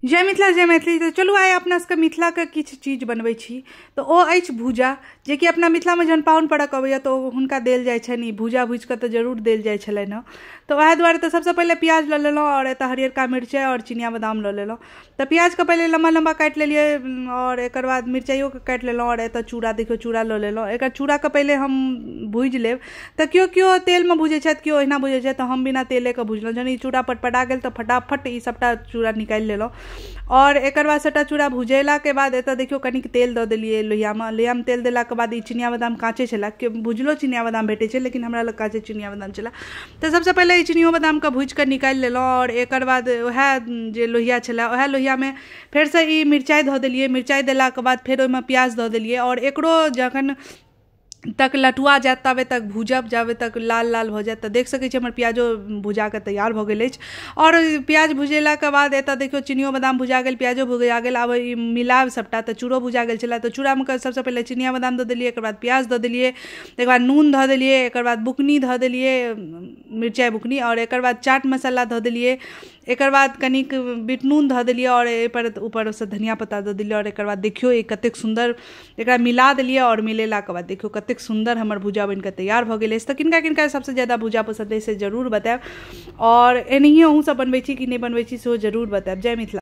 जय मिथिला जय मैथिली। तऽ चलू आइ अपना सबके मिथिलाके किछु चीज बनबै छी। तऽ ओ अछि भूजा, जेकि अपना मिथिलामे जहन पाहुन परक अबैया तऽ ओ हुनका देल जाइ छनि। ई भूजा भुजिकऽ तऽ जरूर देल जाइ छलनि हँ। तऽ वएह दुआरे तऽ सबसँ पहिले प्याज लऽ लेलहुँ आओर एतऽ हरियरका मिरचाइ आओर चिनिया बादाम लऽ लेलहुँ। तऽ प्याजके पहिले लम्बा लम्बा काटि लेलियै आओर एकर बाद मिरचाइयोके काटि लेलहुँ। आओर एतऽ चूड़ा देखियौ, चूड़ा लऽ लेलहुँ। एकर चूड़ाके पहिले हम भूजि लेब। तऽ केओ केओ तेलमे भूजै छथि, केओ ओहिना भूजै छथि। तऽ हम बिना तेलेके भुजलहुँ। जहन ई चूड़ा पटपटा गेल तऽ फटाफट ई सबटा चूड़ा निकालि लेलहुँ। आओर एकर बाद सबटा चूड़ा भुजेलाके बाद एतऽ देखियौ कनिक तेल दऽ देलियै लोहियामे। लोहियामे तेल देलाके बाद ई चिनिया बादाम काँचे छलै, भुजलो चिनिया बादाम भेटै छै, लेकिन हमरा लग काँचे चिनिया बादाम छलै। तऽ सबसँ पहिले ई चिनियो बादामके भुजिकऽ निकालि लेलहुँ। आओर एकर बाद वएह जे लोहिया छलै वएह लोहियामे फेरसँ ई मिरचाइ धऽ देलियै। मिरचाइ देलाके बाद फेर ओहिमे प्याज दऽ देलियै। आओर एकरो जखन तक लटुआ जायत ताबे तक भूजब, जाबे तक लाल लाल भऽ जायत। तऽ देख सकै छी हमर प्याजो भुजाकऽ तैयार भऽ गेल अछि। आओर प्याज भुजेलाके बाद एतऽ देखियौ चिनियो बादाम भुजा गेल, प्याजो भुजा गेल। आब ई मिलायब सबटा। तऽ चूड़ो भुजा गेल छलै। तऽ चूड़ामे सबसँ पहिले चिनिया बादाम दऽ देलियै, एकर बाद प्याज दऽ देलियै, एकर बाद नून धऽ देलियै, एकर बाद बुकनी धऽ देलियै, मिरचाइ बुकनी, आओर एकर बाद चाट मसाला धऽ देलियै, एकर बाद कनिक बिटनून धऽ देलियै आओर एहिपर ऊपरसँ धनिया पत्ता दऽ देलियै। आओर एकर बाद देखियौ ई कतेक सुन्दर एकरा मिला देलियै। आओर मिलेलाके बाद देखियौ कतेक सुन्दर हमर भुजा बनिकऽ तैयार भऽ गेल अछि। तऽ किनका किनका सबसँ ज्यादा भुजा पसन्द अछि से जरूर बतायब। आओर एनाहिए अहूँसब बनबै छी कि नहि बनबै छी सेहो जरूर बतायब। जय मिथिला।